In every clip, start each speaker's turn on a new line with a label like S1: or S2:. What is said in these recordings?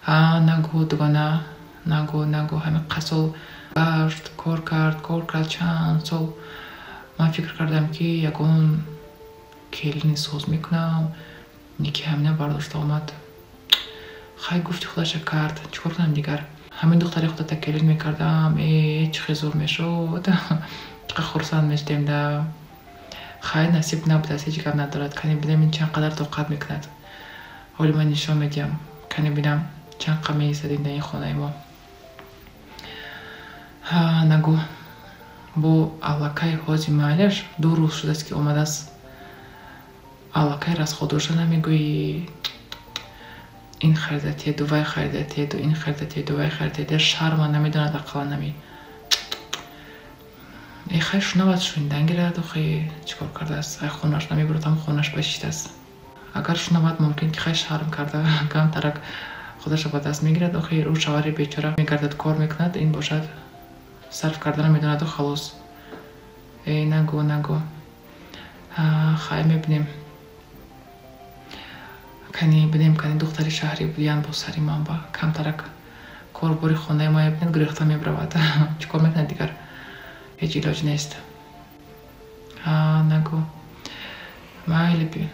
S1: Ҳа, нагӯ, дугона, нагӯ, нагӯ. Ҳамин қасол гашт, кор кард, кор кард чанд сол. Ман фикр кардам, ки ягон келини соз мекунам, неки ҳамина бардошта омад. Хай, гуфти худаша кард, чӣ кор кунам дигар? Ҳамин духтари худата келин мекардам, э, чӣ хел зур мешуд, чӣ қадр хурсанд мешудем да. Хай, насиб набудааст, ҳеҷ гап надорад. Кани бинем, ин чанд қадар тоқат мекунад. Ҳоли ман нишон медиҳам. Кани бинам, чанд қад меистад ин дар ин хонаи мо. Ҳа, нагӯ, бо аллакай ҳози майлаш 2 рӯз шудааст, ки омадааст, аллакай расходоша намегӯӣ. Ин харидатеду, вай харидатеду, ин харидатеду, вай харидатеду. Шарма намедонад ақаллан нами. Э, хай, шунавад, шунидан гирад. Охи, чӣ кор кардааст? Ай хонаш намебурад, ҳам хонаш башиштааст. Агар шунавад, мумкин ки хай шарм карда, камтарак худаша ба даст мегирад. Охи, ӯ шавари бечора мегардад, кор мекунад, ин бошад, сарф кардана медонаду халос. Э, нагӯ, нагӯ. Хай, мебинем. Кани бинем, кани духтари шаҳрӣ будиян, бо сари ман ба камтарак корбори хонаи ма мебинад, гирехта мебаравад. Чӣ кор мекунад дигар? Ҳеҷ илоҷ нест. Ҳа, нагӯ. Майли, би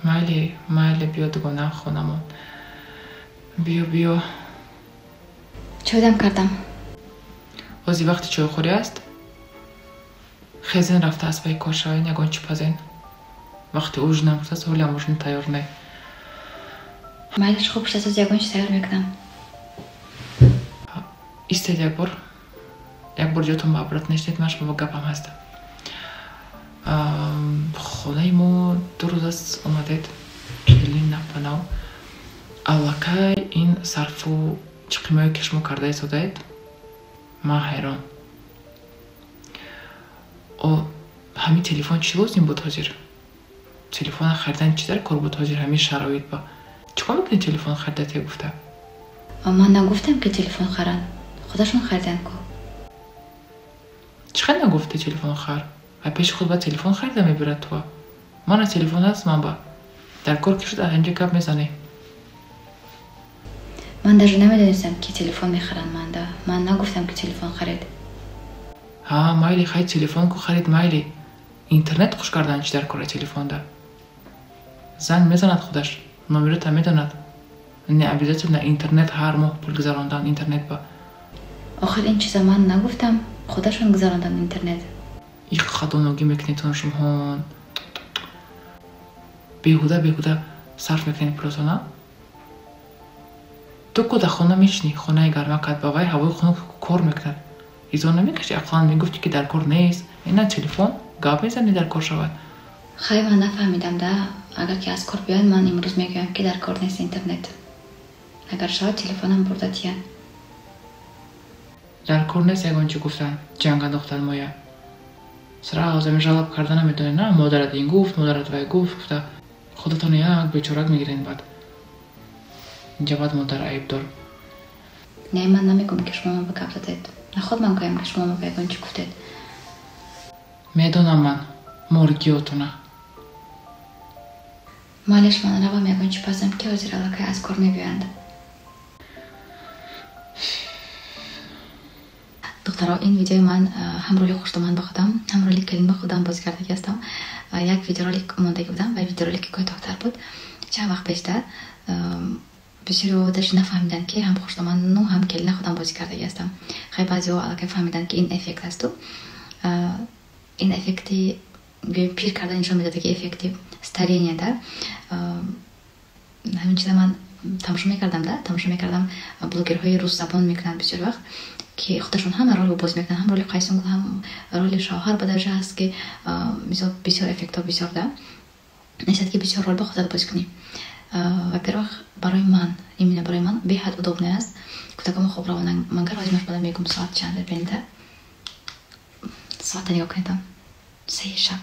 S1: майли, майли, биё, дугона, хонамон. Биё, биё.
S2: Чойдам кардам.
S1: Ҳозир вақти чойхӯрӣ аст? Хезен, рафта аст вай кор шавен, ягон чӣ пазен. Вақти ужинам шудааст, ҳолиам ужин тайёр не.
S2: Майлаш, хуб шудааст, ҳозир ягон чиз тайёр мекунам.
S1: Истед як бор. Як бор ҷотон ба обратно нишинед, ман шумо бо гапам ҳаст. Хонаи мо 2 рӯз аст омадед, келин навбанав. Аллакай ин сарфу чиқимое, ки шумо карда истодаед, ман ҳайрон. О, ҳамин телефон чӣ лозим буд ҳозир? Телефона харидан чӣ дар кор буд ҳозир, ҳамин шароит ба? Чӣ кор мекунед телефон харидате гуфта?
S2: Ман нагуфтам, ки телефон харанд, худашон хариданд ку.
S1: Чӣ қадр нагуфти телефон хар? А пеши худ ба телефон харида мебирад туа. Мана телефон аст ман ба. Дар кор ки шуд, аз инҷо гап мезанӣ.
S2: Ман даже намедонистам, ки телефон мехаранд манда. Ман нагуфтам, ки телефон харед.
S1: Ҳа, майли, хай, телефон ку харид, майли. Интернет хуш кардан чӣ дар кора телефонда? Занг мезанад худаш, номерота медонад. Не обязательно интернет, ҳар моҳ пул гузарондан интернет ба.
S2: Охир ин чиза ман нагуфтам, худашон гузаронданд интернет.
S1: Иқ хадоногӣ мекунедтон шумоҳон. Беҳуда, беҳуда сарф мекунед пулотона. Ту ку дар хона мешинӣ, хонаи гармакат ба вай ҳавои хунук кор мекунад. Изо намекашӣ, ақаллан мегуфтӣ, ки дар кор нест. Ина телефон гап мезанӣ, дар кор шавад.
S2: Хай, ман нафаҳмидам да. Агар ки аз кор биёяд, ман имрӯз мегӯям, ки дар кор нест интернет. Агар шавад, телефонам бурда тиян.
S1: Дар кор нест ягон чӣ гуфтан, ҷанг андохтан моя. Сразу ами жалоб карда намедонед, на? Модарат ин гуфт, модарат вай гуфт гуфта, худатон як бечорак мегиред баъд. Инҷа баъд модар айбдор.
S2: Не, ман намегӯям, ки шумо ба гап задед. Наход ман гӯям, ки шумо ба ягон чӣ гуфтед.
S1: Медонам ман моргиётона.
S2: Майлаш, ман равам, ягон чӣ пазам, ки ҳозир аллакай аз кор мебиёянд. Духтаро, ин видеои ман ҳам роли хушдоман ба худам, ҳам роли келин ба худам бозӣ кардагӣ ҳастам. Як видеоролик мондагӣ будам ва видеоролики кӯтоҳтар буд. Чанд вақт пештар бисёриҳо даже нафаҳмиданд, ки ҳам хушдоману ҳам келина худам бозӣ кардагӣ ҳастам. Хай, баъзеҳо аллакай фаҳмиданд, ки ин эффект асту. Ин эффекти гӯем пир кардан нишон медодаги, эффекти старения да. Ҳамин чиза ман тамошо мекардам да, тамошо мекардам, блогерҳои русзабон мекунанд бисёр вақт, ки худашон ҳама ролро бозӣ мекунанд, ҳам роли Қайсунгул, ҳам роли шавҳар ба дараҷа ҳаст, ки мисол бисёр эффектҳо бисёр да несад, ки бисёр рол ба худат бозӣ кунӣ. Во-первых, барои ман, именно барои ман беҳад удобный аст. Кӯдакамо хоб равонанд, мангар ҳозир ман шумода мегӯм, соат чанд, бинда, соата нигоҳ кунедам, 3 шаб.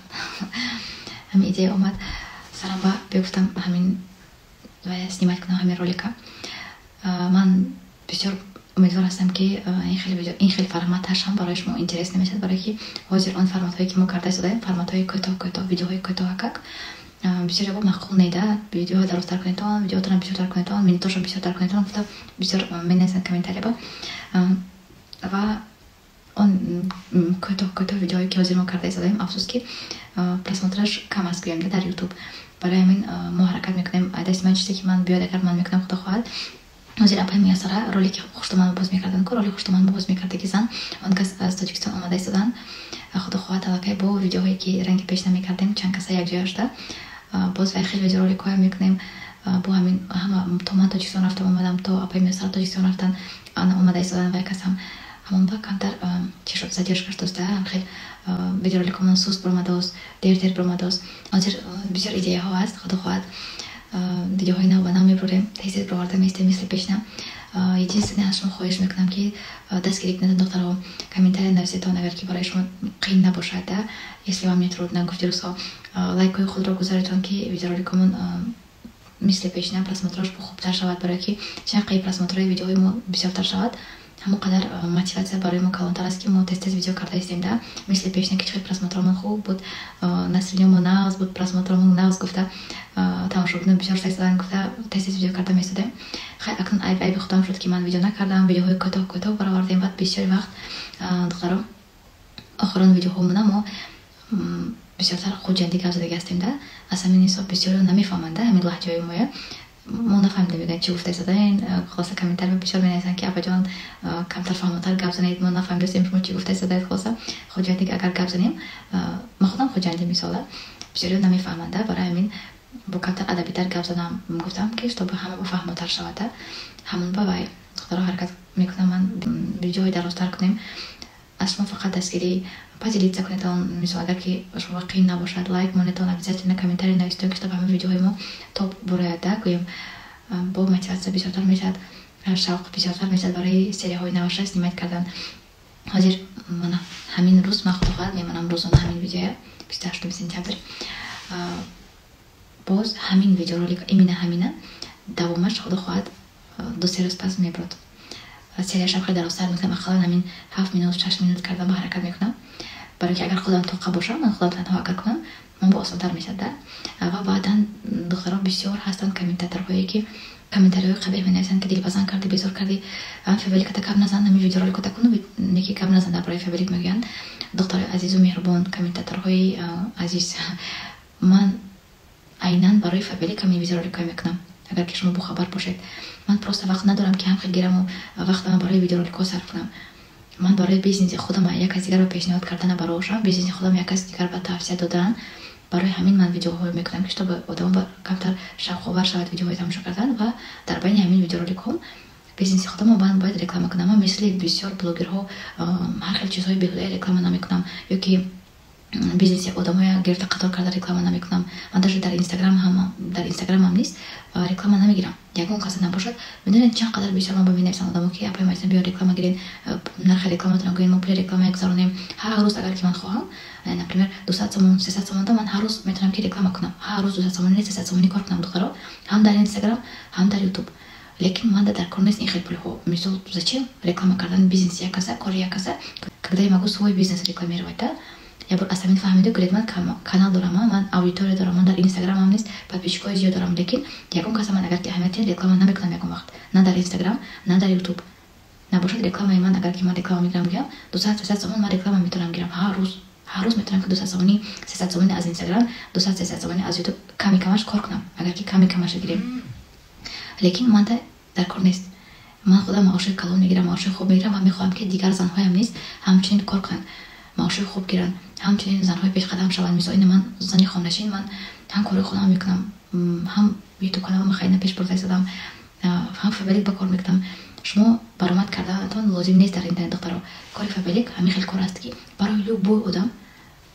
S2: Ҳамин идея омад сарам ба, бигуфтам, ҳамин снимать кунам ҳамин ролика. Ман бисёр умедвор ҳастам, ки ин хеле видео, ин хеле форматаш ҳам барои шумо интерес намешавад, барое ки ҳозир он форматҳое, ки мо карда истодаем, форматҳои кӯтоҳ кӯтоҳ, видеоҳои кӯтоҳакак. Бисёр бо маъқул неда, видеоҳо дарозтар кунедтон, видеотонро бисёртар кунедтон, минутошро бисёртар кунедтон гуфта бисёр менависанд комментария. Ва он кӯтоҳ кӯтоҳ видеоҳое, ки ҳозир мо карда истодаем, афсӯс, ки просмотраш кам аст, гӯем, дар Ютуб. Барои ҳамин мо ҳаракат мекунем. Дасти ман чизе ки ман биёд, агар ман мекунам, худо хоҳад. Ҳозир апай Миясара ролики хуштуман боз мекарданд ку, роли хуштуман боз мекардаги зан, он кас аз Тоҷикистон омада истоданд. Худо хоҳад, аллакай бо видеоҳое, ки ранги пеш намекардем, чанд каса якҷоя шуда, боз вай хел видеороликҳоя мекунем. Бо ҳамин ҳама, то ман Тоҷикистон рафтам омадам, то апай Миясара Тоҷикистон рафтан, ана омада истоданд. Вай касам ҳамон ба камтар чӣ шуд, задержка шудоста, хел видеороликҳомон суст баромадааст, дер дер баромадааст. Ҳозир бисёр идеяҳо ҳаст, худо хоҳад, видеоҳои нав ба нав мебурем, тез тез бароварда меистем, мисли пешна. Единственное, аз шумо хоҳиш мекунам, ки дастгирӣ кунед, духтаро, комментария нависетон, агар ки барои шумо қиин набошад, да, если вам не трудно, гуфти рӯзҳо, лайкҳои худро гузоретон, ки видеороликҳомон мисли пешина просмотрош хубтар шавад. Барое ки чанд қаи просмотрҳои видеоҳои мо бисёртар шавад, ҳамон қадар мотиватсия барои мо калонтар аст, ки мо тез тез видео карда истем, да. Мисли пешина, ки чӣ просмотромон хуб буд, настроениямон нағз буд, просмотромон нағз гуфта, тамошобинон бисёр сайсадан гуфта, тез тез видео карда местодем. Хай, акнун айб айби худам шуд, ки ман видео накардам, видеоҳои кӯтоҳ кӯтоҳ баровардем. Баъд бисёри вақт, духтаро, охирон видеоҳомона мо бисёртар хуҷандӣ гап задаги ҳастем, да. Аз ҳамин ҳисоб бисёриҳо намефаҳманд, да, ҳамин лаҳҷаҳои моя. Мо нафаҳмидем, мегӯянд, чӣ гуфта истодаен. Хулоса, комментария бисёр менависанд, ки апаҷон, камтар фаҳмотар гап занед, мо нафаҳмидастем, шумо чӣ гуфта истодаед. Хулоса, хуҷандӣ агар гап занем, ман худам хуҷандӣ, мисола, бисёриҳо намефаҳманд, да. Барои ҳамин бо камтар адабитар гап занам гуфтам, ки чтобы ҳама фаҳмотар шавад, да. Ҳамон ба вай, духтаро, ҳаракат мекунам ман видеоҳои дарозтар кунем. Аз шумо фақат дастгирӣ: поделиться кунедон, мисол, агар ки шумо қиин набошад, лайк монедон, обязательно комментарий нависитон, ки чтобы ҳамин видеоҳои мо топ бурояд, да, гӯем, бо мотиватсия бисёртар мешавад, шавқ бисёртар мешавад барои серияҳои наваша снимать кардан. Ҳозир мана ҳамин рӯз ман, худо хоҳад, мемонам рӯзона ҳамин видеоя, 28 сентябр. Боз ҳамин видеоролик, именно ҳамина давомаш, худо хоҳад, 2-3 рӯз пас мебурад. Серияшам хеле дарозтар мекунам, ақаллан ҳамин 7 минут, 6 минут кардан ба ҳаракат мекунам, барои ки агар худам тоқа бошам, ман худам танҳо агар кунам, ман бо осонтар мешавад, да. Ва баъдан, духтарон, бисёр ҳастанд комментаторҳое, ки комментариҳои қабеҳ менависанд, ки дилбазан кардӣ, безор кардӣ, Фаберликата гап назан, ҳамин видеороликота куну, неки гап назан дар бораи Фаберлик мегӯянд. Духтарои азизу меҳрубон, комментаторҳои азиз, ман айнан барои Фаберлик ҳамин видеороликҳое мекунам. Агар ки шумо бохабар бошед, ман просто вақт надорам, ки ҳам хел гираму вақтама барои видеороликҳо сарф кунам. Ман барои бизнеси худам як кас дигарро пешниҳод кардана барошам, бизнеси худам як кас дигар ба тавсия додан, барои ҳамин ман видеоҳое мекунам, ки чтобы одамон камтар шавқовар шавад видеоҳои тамошо кардан. Ва дар байни ҳамин видеороликҳо бизнеси худамро ман бояд реклама кунам. Ман мисли бисёр блогерҳо ҳар хел чизҳои беҳудае реклама намекунам ё ки бизнеси одамоя гирифта қатор карда реклама намекунам. Ман даже дар Инстаграм ҳам, дар Инстаграмам низ реклама намегирам, ягон каса набошад. Медонед, чанд қадар бисёр ман ба менависанд одамо, ки апай Майсам, биё реклама гирен, нархи рекламатонро гӯен, мо пули реклама гузаронем. Ҳар рӯз агар ки ман хоҳам, например, 200 сомон, 300 сомонда ман ҳар рӯз метавонам ки реклама кунам, ҳар рӯз 200 сомони, 300 сомонӣ кор кунам, духтаро, ҳам дар Инстаграм, ҳам дар Ютуб. Лекин манда дар кор нест ин хел пулҳо. Мисол, зачем реклама кардан бизнеси як каса, кори як каса, когда я могу свой бизнес рекламировать, да? Я бор аз ҳамин фаҳмиду гиред, ман канал дорам, ман аудитория дорам, ман дар Инстаграмам низ подписчикҳои зиёд дорам, лекин ягон каса ман, агар ки аҳамият, реклама намекунам ягон вақт, на дар Инстаграм, на дар Ютуб. Набошад, рекламаи ман, агар ки ман реклама мегирам, гӯям, 200, 300 сомон ман реклама метавонам гирам ҳар рӯз. Ҳар рӯз метавонам ки 200 сомонӣ, 300 сомонӣ аз Инстаграм, 200, 300 сомонӣ аз Ютуб ками камаш кор кунам, агар ки ками камаша гирем. Лекин манда дар кор нест. Ман худам маоши калон мегирам, маоши хуб мегирам ва мехоҳам, ки дигар занҳоям низ ҳамчунин кор кунанд, маоши хуб гиранд, ҳамчунин занҳои пешқадам шаванд. Мисол, ина ман зани хонашин, ман ҳам кори худам мекунам, ҳам Ютуб каналам хайна пеш бурда истодам, ҳам Фаберлик ба кор мекунам. Шумо баромад карданатон лозим нест дар интернет, духтаро. Кори Фаберлик ҳамин хел кор аст, ки барои любой одам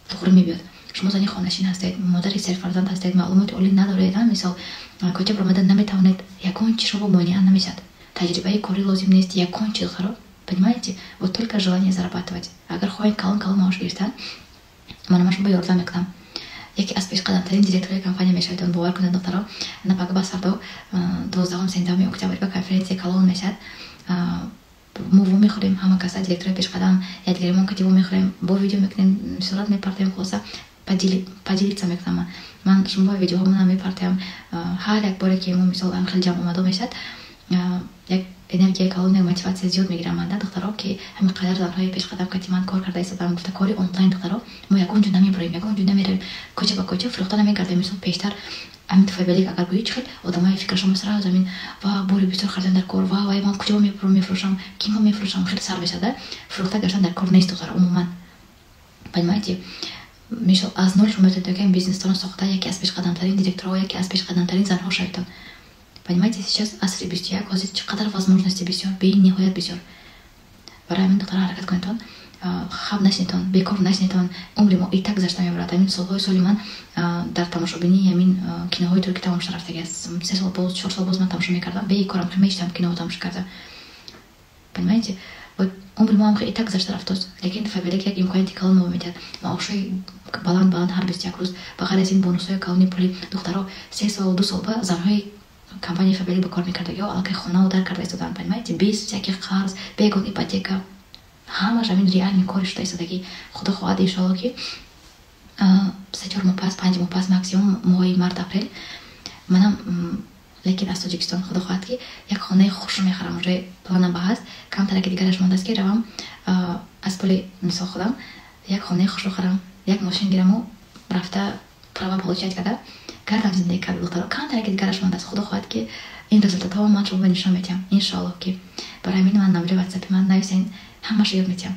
S2: туғри мебиёд. Шумо зани хонашин ҳастед, модари серфарзанд ҳастед, маълумоти олӣ надоред, мисол, кӯча баромада наметавонед, ягон чи шумо монеа намешавад, таҷрибаи корӣ лозим нест, ягон чи, духтаро, понимаете? Вот только желание зарабатывать. Агар хоҳед калон калон маош гирифтан, мана ман шумо ёрдам мекунам. Яке аз пешқадамтарин директорои компания мешавед, он бовар кунед, духтаро. На пага, сардо, 12 сентябри, октябр ба конференсия калон мешавад. Мо вомехӯрем, ҳама каса, директорои пешқадам, якдигаримон кати вомехӯрем, бо видео мекунем, сурат мепартоем. Хулоса. Поделиться мекунам ман шумо видеоҳомона мепартоям. Ҳар як боре ки мо, мисол, хеле ҷамъ омадо мешавад, як энергияи калон, як мотиватсия зиёд мегирам ман да, духтаро, ки ҳамин қадар занҳои пешқадам кати ман кор карда истодам. Гуфта, кори онлайн, духтаро, мо ягон ҷо намебурем, ягон ҷо намеравем, кӯча ба кӯча фурӯхта намегардем. Мисол, пештар ҳамин Фаберлик агар гӯӣ, чӣ хел одамои фикрашон сразу ҳамин ва бори бисёр харидан дар кор, ва вай, ман куҷо мефурӯшам, кима мефурӯшам, хеле сар мешавад. Фурӯхта гаштан дар кор нест, духтаро, умуман, понимаете? Мисол, аз ноль шумо метавонед ки бизнестонро сохта, яке аз пешқадамтарин директорҳо, яке аз пешқадамтарин занҳо шаведтон. Понимаете, сейчас асри 21, ҳозир чӣ қадар возможности бисёр, бениҳоят бисёр. Барои ҳамин, духтара, ҳаракат кунедтон, хаб нашинедтон, бекор нашинедтон. Умри мо и так гузашта мебарад. Ҳамин солҳои соли ман дар тамошобинии ҳамин киноҳои турки тамом шуда рафтаги аст. 3 сол боз, 4 сол боз ман тамошо мекардам, бекорам мешитам, киноҳо тамошо карда, понимаете? Вот умри мо ҳам и так гузашта рафтост, лекин Фаберлик як имконияти калон мо медиҳад: маошҳои баланд баланд ҳар 21 рӯз, ба ғайр аз ин бонусҳои калони пули. Духтаро, 3 сол, 2 сол ба занҳои компанияи Фаберлик ба кор мекардагиҳо аллакай хонаву дар карда истоданд, понимаете, без всяких қарз, бегон ипотека. Ҳамаш ҳамин реальный кори шуда истодагӣ. Худо хоҳад, иншоалло, ки 3-4 моҳ пас, 5 моҳ пас, максимум моҳои март, апрел манам, лекин аз Тоҷикистон, худо хоҳад, ки як хонаи хушро мехарам. Уже планам ба ҳаст, камтараки дигараш мондааст, ки равам, аз пули, мисол, худам як хонаи хушро харам, як мошин гираму рафта права получать карда гардам, зиндагӣ карда. Духтаро, камтараки дигараш мондааст. Худо хоҳад, ки ин результатҳоро ман шумо нишон медиҳам, иншоалло. Ки барои ҳамин ман номери ватсапи ман нависен, ҳамаашо ёд медиҳам.